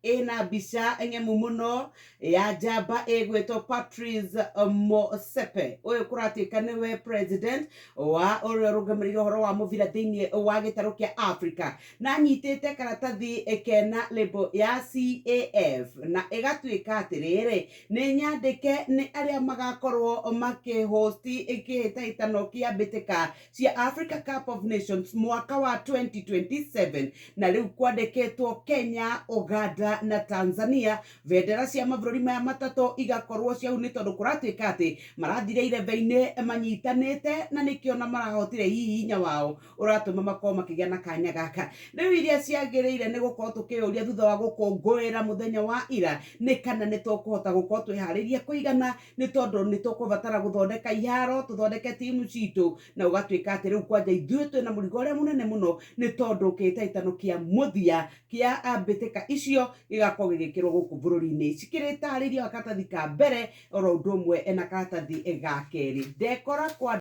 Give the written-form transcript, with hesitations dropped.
Ĩna mbica ng'emu mũno ya njamba ĩgwĩtwo Patrice Motsepe. Ũyũ kũratuĩka nĩwe president wa ũrĩa ũrũgamĩrĩire ũhoro wa mũbira thĩinĩ wa gĩtarũ kĩa Africa, na anyitĩte karatathi kena label ya CAF, na ĩgatuĩka atĩrĩrĩ, nĩ nyandĩke nĩ arĩa magakorwo makĩhost kĩhĩtahĩtano kĩa mbĩtĩka cia Africa Cup of Nations mwaka wa 2027. Na rĩu kwandĩkĩtwo Kenya, Uganda na Tanzania. Bendera cia mabũrũri maya matatũ igakorwo cia nĩ tondũ kũratuĩka atĩ marathire irebe-inĩ manyitanĩte, na nĩkĩo na marahotire. Hihi hinya wao ũratũma makorwo makĩgĩa na kanya gaka. Rĩu iria ciagĩrĩire nĩ gũkorwo tũkĩyũria thutha wa gũkũngũĩra mũthenya wa ira nĩ kana nĩ tũkũhota gũkorwo twĩharĩirie kũigana, nĩ tondũ nĩ tũkũbatara gũthondeka iharo, tũthondeke timu citũ, na ũgatuĩka atĩ rĩu kwanja ithuĩ twĩna mũrigo ũrĩa mũnene mũno, nĩ tondũ kĩhĩtahĩtano kĩa mũthia kĩa mbĩtĩka icio gĩgakorwo gĩgĩkĩrwo gũkũ bũrũri-inĩ. Cikĩrĩ tarĩria wa karatathi ka mbere oro ũndũ ũmwe na karatathi ga kerĩ ndekora kwa.